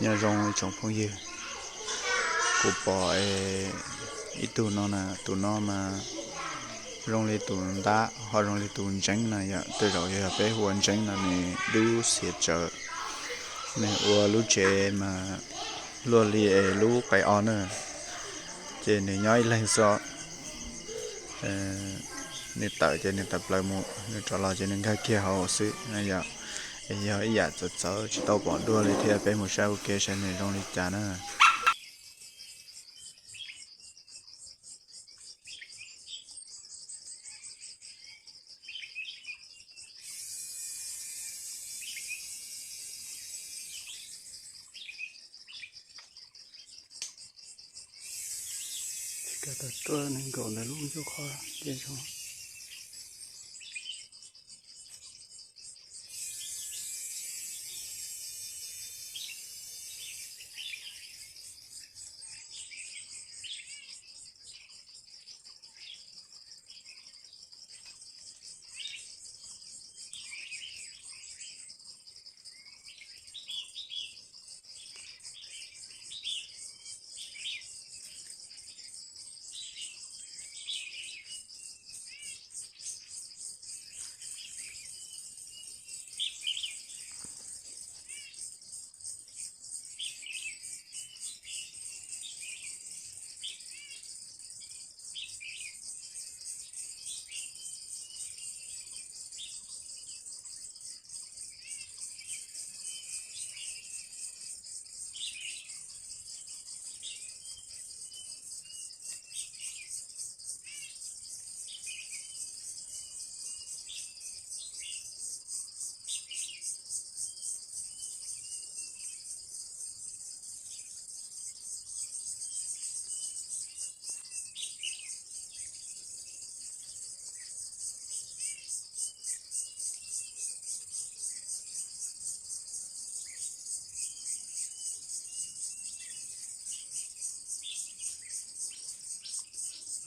Nyob zoo ib tsoom phooj ywg, kuv pom ib tug no na, tus no mas zoo li tus ntab ho zoo li tus ntseeb na yom. Tej zaum yog peb hu ua ntseeb no, nws dub xiav tsawv, nws ua lub tsev mas luaj li es lub qais os na, ces nws nyob ib leeg xwb. Nws tawm ces nws tawm plaws mus, nws rov los ces nws nkag kiag hauv xwb na yom. Es yog ib yam txawv txawv tsis tau pom dua li thiab, peb mus saib ua ke saib nws zoo li cas na. Tsis kav tawm tuaj nees nkaum ntawm lub ncauj qhov tiaj zoo.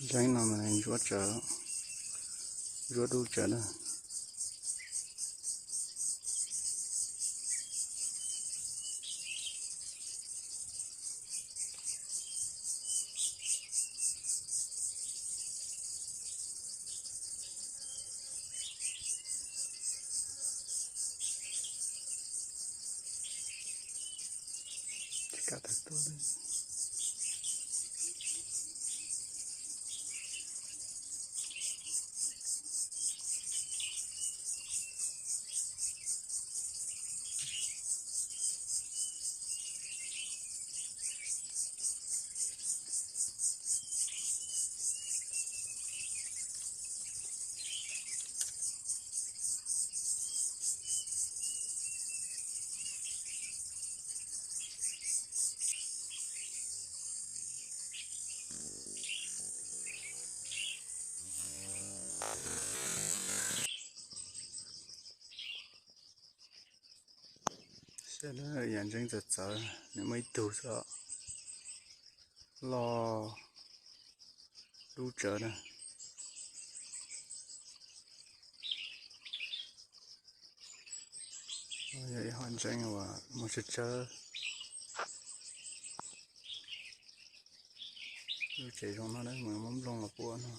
Ntseeb no mas ntsuab tsawv, ntsuab dub tsawv na. Saib yam ntseeb txawv txawv, nws muaj ib tug xwb, loj dub tsawv na. Yog ib hom ntseeb uas muaj tsawg tsawg. Lub tsev zoo no muaj nplooj los puab no.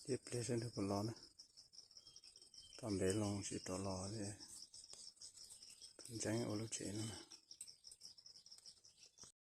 Ib pliag seb nws puas los na. Tom ntev loo tsis rov los li. Tus ntseeb ua lub tsev no.